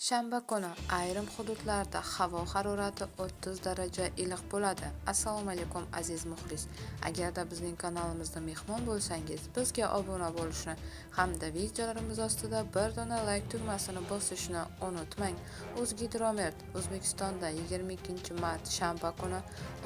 Shanba kuni ayrim hududlarda havo harorati 30 daraja iliq bo'ladi. Assalomu alaykum, aziz muxlis. Agarda bizning kanalimizda mehmon bo'lsangiz, bizga obuna bo'lishni hamda videolarimiz ostida bir dona layk tugmasini bosishni unutmang. O'zgidromet O'zbekistonda 22-mart shanba kuni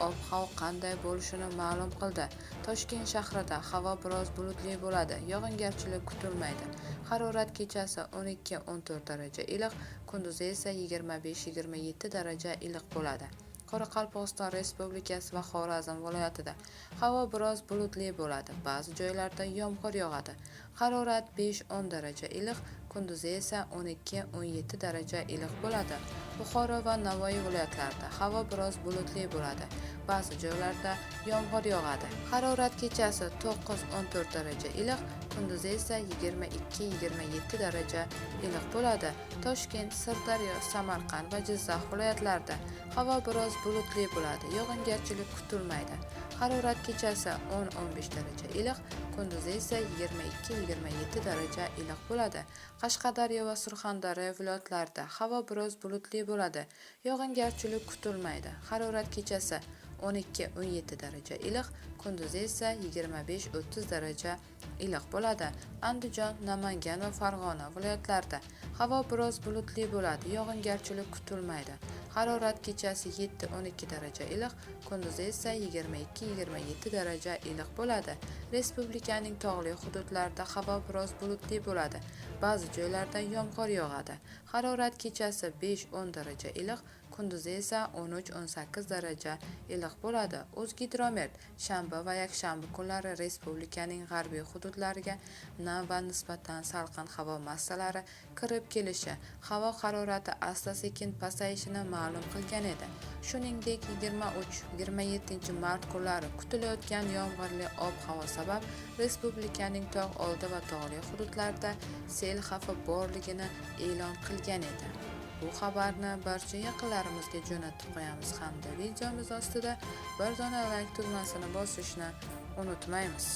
ob-havo qanday bo'lishini ma'lum qildi. Toshkent shahrida havo biroz bulutli bo'ladi, yog'ingarchilik kutilmaydi. Harorat kechasi 12-14 daraja iliq, kunduzi esa 25-27 daraja iliq bo'ladi. Qoraqalpog'iston Respublikasi va Xorazm viloyatida havo biroz bulutli bo'ladi, ba'zi joylarda yomg'ir yog'adi. Harorat 5-10 daraja iliq, kunduzi esa 12-17 daraja iliq bo'ladi. Buxoro va Navoiy viloyatlarida havo biroz bulutli bo'ladi, ba'zi joylarda yomg'ir yog'adi. Harorat kechasi 9-14 daraja iliq, kunduzi esa 22-27 daraja iliq bo'ladi. Toshkent, Sirdaryo, Samarqand va Jizzax viloyatlarida havo biroz bulutli bo'ladi, yog'ingarchilik kutilmaydi. Harorat kechasi 10-15 daraja iliq, kunduzi esa 22-27 daraja iliq bo'ladi. Qashqadaryo va Surxondaryo viloyatlarida havo biroz bulutli bo'ladi, yog'ingarchilik kutilmaydi. Harorat kechasi 12-17 daraja iliq, kunduzi esa 25-30 daraja iliq bo'ladi. Andijon, Namangan va Farg'ona viloyatlarida havo biroz bulutli bo'ladi, yog'ingarchilik kutilmaydi. Harorat kechasi 7-12 daraja iliq, kunduzi esa 22-27 daraja iliq bo'ladi. Respublikaning tog'li hududlarida havo biroz bulutli bo'ladi, ba'zi joylarda yomg'ir yog'adi. Harorat kechasi 5-10 daraja iliq, kunduzi esa 13-18 daraja iliq bo'ladi. O'zgidromet shanba va yakshanba kunlari respublikaning g'arbiy hududlariga nam va nisbatan salqin havo massalari kirib kelishi, havo harorati asta-sekin pasayishini ma'lum qilgan edi. Shuningdek, 23-27 mart kunlari kutilayotgan yomg'irli ob-havo sabab respublikaning tog' oldi va tog'li hududlarida sel xavfi borligini e'lon qilgan edi. Bu xabarni barcha yaqinlarimizga jo'natib qo'yamiz hamda videomiz ostida bir dona layk tugmasini bosishni unutmaymiz.